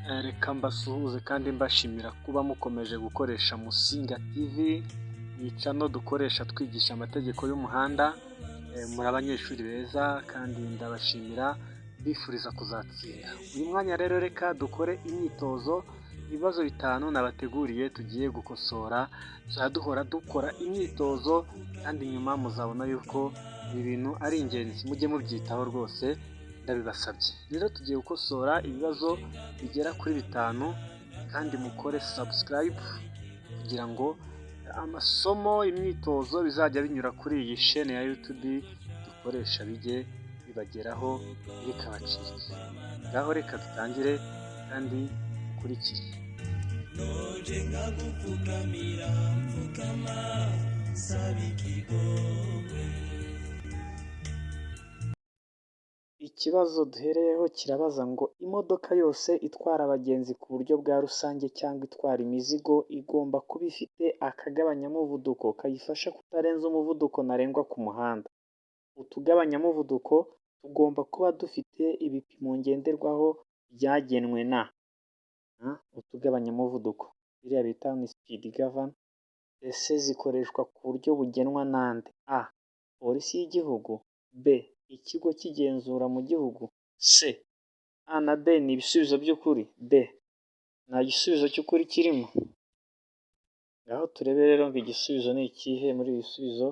Reka mbasuhuze kandi mbashimira kuba mukomeje gukoresha Musinga TV, ni channel dukoresha twigisha amategeko y'umuhanda. Muri abanyeshuri beza kandi ndabashimira, mbifuriza kuzatsinda. Uyu mwanya rero reka dukore imyitozo, ibibazo 5 nabateguriye tugiye gukosora. Tuzajya duhora dukora imyitozo kandi nyuma muzabona yuko ibi bintu ari ingenzi, mujye mubyitaho rwose ndabibasabye. Rero tugiye gukosora ibibazo bigera kuri 5 kandi mukore subscribe kugira ngo amasomo, imyitozo bizajya binyura kuri iyi shene ya YouTube dukoresha bijye bibageraho bikabacika. Ngaho reka dutangire kandi mukurikire. Ikibazo duhereyeho kirabaza ngo imodoka yose itwara abagenzi ku buryo bwa rusange cyangwa itwara imizigo igomba kuba ifite akagabanyamuvuduko kayifasha kutarenza umuvuduko ntarengwa ku muhanda. Utugabanyamuvuduko tugomba kuba dufite ibipimo ngenderwaho byagenwe na utugabanyamuvuduko, biriya bita ni speed governor. Ese zikoreshwa ku buryo bugenwa nande? A. Polisi y'igihugu, B. Ikigo cy'igenzura mu gihugu, C. A na B ni ibisubizo by'ukuri, D. Nta gisubizo cy'ukuri kirimo. Ngaho turebe rero ngo igisubizo ni ikihe muri ibi bisubizo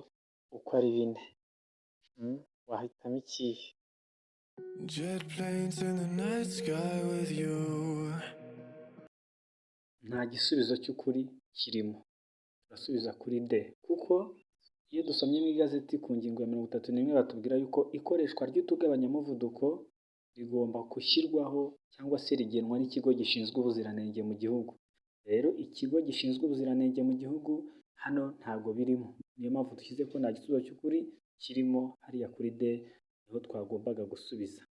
uko ari 4. Wahitamo ikihe? Jet planes in the night sky with you. Nta gisubizo cy'ukuri kirimo. Turasubiza kuri D, kuko iyo dusomye mu igazeti ku ngingo ya 31 batubwira yuko ikoreshwa ry'utugabanyamuvuduko rigomba gushyirwaho cyangwa se rigenwa n'ikigo gishinzwe ubuziranenge mu gihugu. Rero ikigo gishinzwe ubuziranenge mu gihugu hano ntabwo birimo, niyo mpamvu dushyize ko nta gisubizo cy'ukuri kirimo hariya kuri D niho twagombaga gusubiza.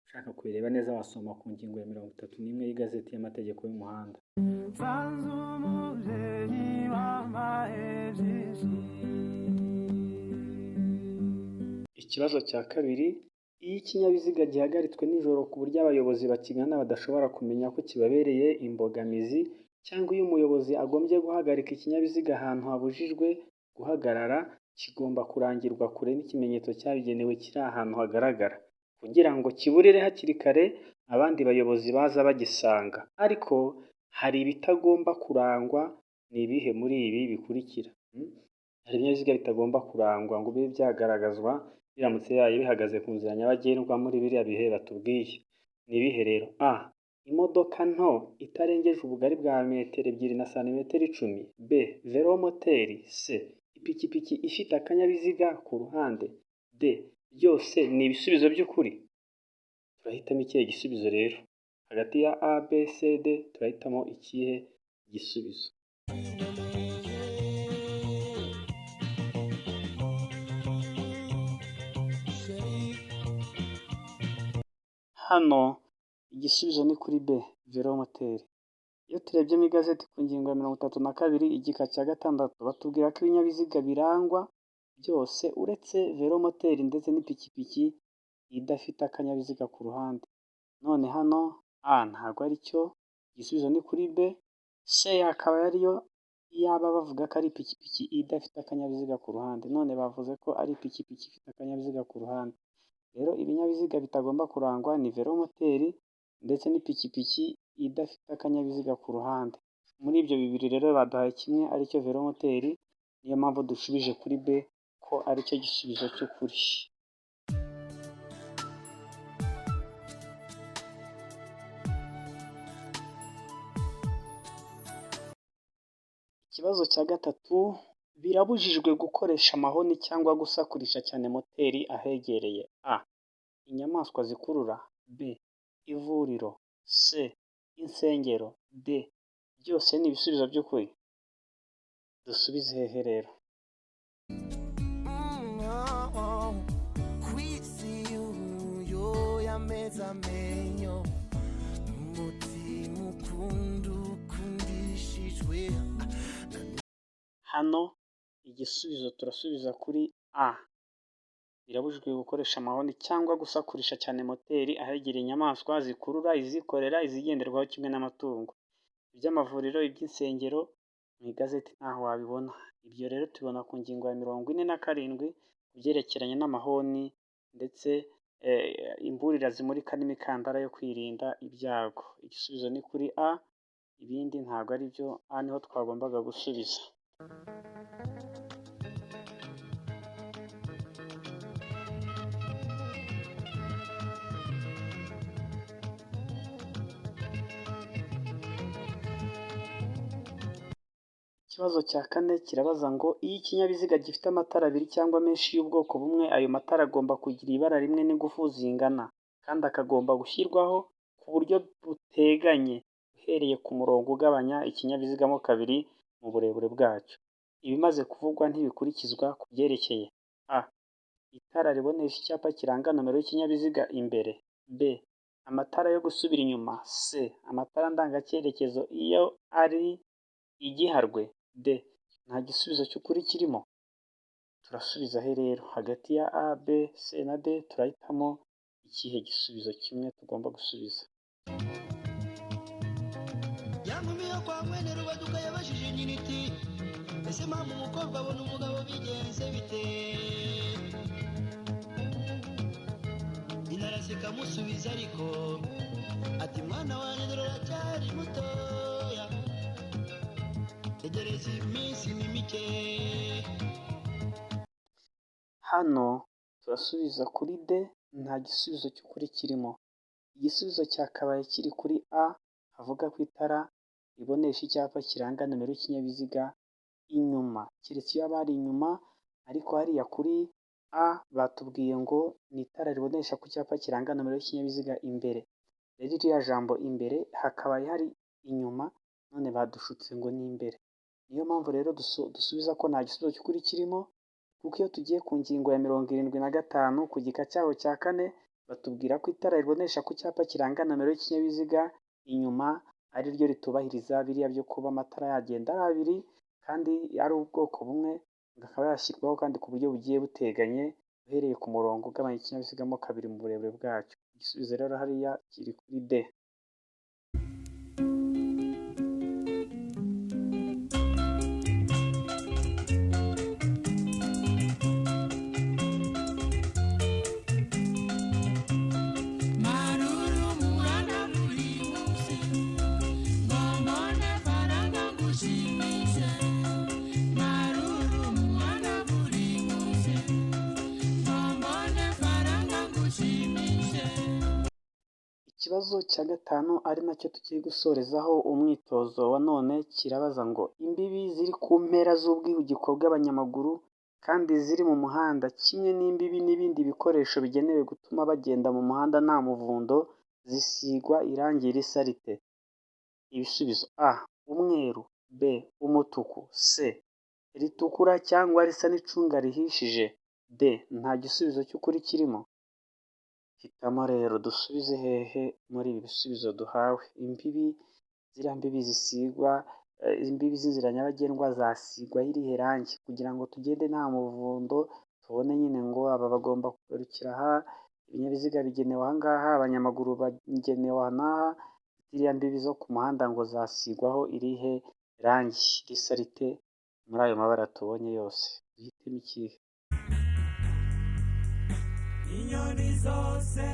Ushaka kubireba neza wasoma ku ngingo ya 31 y'igazeti y'amategeko y'umuhanda. Ikibazo cya kabiri, iyo ikinyabiziga gihagaritswe nijoro ku buryo abayobozi bakigana badashobora kumenya ko kibabereye imbogamizi, cyangwa iyo umuyobozi agombye guhagarika ikinyabiziga ahantu habujijwe guhagarara, kigomba kurangirwa kure n'ikimenyetso cyabigenewe kiri ahantu hagaragara, kugira ngo kiburire hakiri kare abandi bayobozi baza bagisanga. Ariko hari ibitagomba kurangwa, ni ibihe muri ibi bikurikira? Hari ibinyabiziga bitagomba kurangwa ngo bibe byagaragazwa biramutse bibaye bihagaze ku nzira nyabagendwa muri biriya bihe batubwiye. Ni ibihe rero? A. Imodoka nto itarengeje ubugari bwa metero 2 na santimetero 10. B. Velomoteri. C. Ipikipiki ifite akanyabiziga ku ruhande. D. Byose ni ibisubizo by'ukuri. Turahitamo ikihe gisubizo rero? Hagati ya A, B, C, D turahitamo ikihe gisubizo? Hano igisubizo ni kuri B, velomoteri. Iyo turebye mu igazeti ku ngingo ya 32 igika cya 6 batubwira ko ibinyabiziga birangwa byose uretse velomoteri ndetse n'ipikipiki idafite akanyabiziga ku ruhande. None hano A ntabwo ari cyo, igisubizo ni kuri B, C akaba ariyo yaba bavuga ko ari ipikipiki idafite akanyabiziga ku ruhande. None bavuze ko ari ipikipiki ifite akanyabiziga ku ruhande. Rero ibinyabiziga bitagomba kurangwa ni velomoteri ndetse n'ipikipiki idafite akanyabiziga ku ruhande. Muri ibyo bibiri rero baduhaye kimwe aricyo velomoteri, niyo mpamvu dushubije kuri B ko aricyo gisubizo cy'ukuri. Ikibazo cya 3, birabujijwe gukoresha amahoni cyangwa gusakurisha cyane moteri ahegereye. A. Inyamaswa zikurura, B. Ivuriro, C. Insengero, D. Byose ni ibisubizo by'ukuri. Dusubize hehe rero? Hano igisubizo turasubiza kuri A. Birabujijwe gukoresha amahoni cyangwa gusakurisha cyane moteri ahegereye inyamaswa zikurura, izikorera, izigenderwaho kimwe n'amatungo. Iby'amavuriro, iby'insengero mu igazeti ntaho wabibona. Ibyo rero tubibona ku ngingo ya 47 ku byerekeranye n'amahoni ndetse imburira zimurika n'imikandara yo kwirinda ibyago. Igisubizo ni kuri A, ibindi ntabwo ari byo, A niho twagombaga gusubiza. Ikibazo cya kane kirabaza ngo iyo ikinyabiziga gifite amatara abiri cyangwa menshi y'ubwoko bumwe, ayo matara agomba kugira ibara rimwe n'ingufu zingana, kandi akagomba gushyirwaho ku buryo buteganye, uhereye ku murongo ugabanya ikinyabiziga mo kabiri mu burebure bwacyo. Ibimaze kuvugwa ntibikurikizwa ku byerekeye: A. Itara ribonesha icyapa kiranga nomero y'ikinyabiziga imbere. B. Amatara yo gusubira inyuma. C. Amatara ndangacyerekezo iyo ari igiharwe. D. Nta gisubizo cy'ukuri kirimo. Turasubiza he rero? Hagati ya A, B, C na D turahitamo ikihe gisubizo kimwe tugomba gusubiza? Ya nkumi yo kwa mwene Rubaduka yabajije nyina iti ese mama umukobwa abona umugabo bigenze bite? Nyina araseka amusubiza ariko ati mwana wanjye dore uracyari mutoya, tegereza iminsi ni mike. Hano turasubiza kuri D, nta gisubizo cy'ukuri kirimo. Igisubizo cyakabaye kiri kuri A, havuga ko itara ribonesha icyapa kiranga nomero y'ikinyabiziga inyuma, keretse iyo haba hari inyuma, ariko hariya kuri A batubwiye ngo ni itara ribonesha ku cyapa kiranga nomero y'ikinyabiziga imbere. Rero iriya jambo imbere hakabaye hari inyuma, none badushutse ngo ni imbere. Niyo mpamvu rero dusubiza ko nta gisubizo cy'ukuri kirimo, kuko iyo tugiye ku ngingo ya 75 ku gika cyaho cya kane, batubwira ko itara ribonesha ku cyapa kiranga nomero y'ikinyabiziga inyuma ari ryo ritubahiriza biriya byo kuba amatara yagenda ari abiri kandi ari ubwoko bumwe, akaba yashyirwaho kandi ku buryo bugiye buteganye uhereye ku murongo ugabanya ikinyabiziga mo kabiri mu burebure bwacyo. Igisubizo rero hariya kiri kuri D. Ikibazo cya gatanu ari nacyo tugiye gusorezaho umwitozo wa none kirabaza ngo imbibi ziri ku mpera z'ubwihugiko bw'abanyamaguru kandi ziri mu muhanda kimwe n'imbibi n'ibindi bikoresho bigenewe gutuma bagenda mu muhanda nta muvundo zisigwa irangi risa rite? Ibisubizo: A. Umweru, B. Umutuku, C. Ritukura cyangwa risa n'icunga rihishije, D. Nta gisubizo cy'ukuri kirimo. Hitamo rero dusubize hehe muri ibi bisubizo duhawe? Imbibi, ziriya mbibi zisigwa, imbibi z'inzira nyabagendwa zasigwaho irihe rangi kugira ngo tugende nta muvundo, tubone nyine ngo aba bagomba kugarukira aha, ibinyabiziga bigenewe aha ngaha, abanyamaguru bagenewe aha n'aha, ziriya mbibi zo ku muhanda ngo zasigwaho irihe rangi risa rite muri ayo mabara tubonye yose? Duhitemo ikihe? Inyoni zose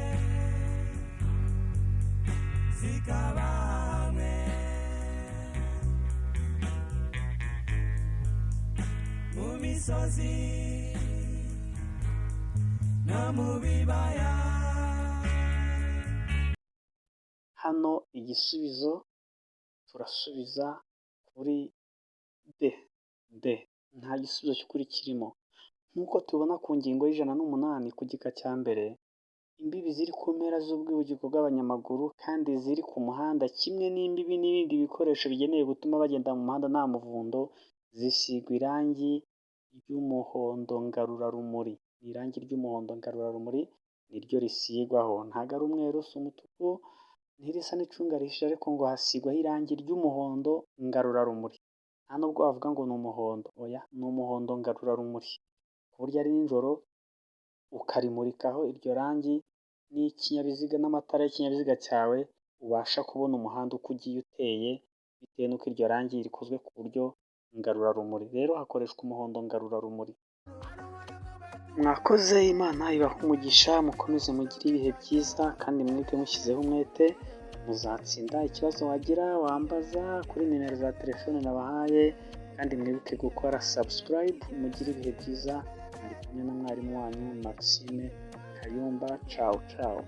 zikaba hamwe mu misozi no mu bibaya. Hano igisubizo turasubiza kuri D. D. Nta gisubizo cy'ukuri kirimo. Nk'uko tubibona ku ngingo y'108 ku gika cya mbere, imbibi ziri ku mpera z'ubwihugiko bw'abanyamaguru kandi ziri ku muhanda kimwe n'imbibi n'ibindi bikoresho bigenewe gutuma bagenda mu muhanda nta muvundo, zisigwa irangi ry'umuhondo ngarurarumuri. Ni irangi ry'umuhondo ngarurarumuri niryo risigwaho, ntabwo ari umweru, si umutuku, ntirisa n'icunga rihishije ariko ngo hasigwaho irangi ry'umuhondo ngarurarumuri. Nta nubwo wavuga ngo ni umuhondo, oya, ni umuhondo ngarurarumuri, ku buryo ari nijoro ukarimurikaho iryo rangi n'ikinyabiziga n'amatara y'ikinyabiziga cyawe, ubasha kubona umuhanda uko ugiye uteye bitewe n'uko iryo rangi rikozwe ku buryo ngarurarumuri. Rero hakoreshwa umuhondo ngarurarumuri. Mwakoze, Imana ibahe umugisha, mukomeze mugire ibihe byiza kandi mwige mushyizeho umwete, muzatsinda. Ikibazo wagira wambaza kuri nimero za telefone nabahaye, kandi mwibuke gukora subscribe, mugire ibihe byiza, mwari kumwe na mwarimu wanyu Maxime Kayumba, cawu cawu.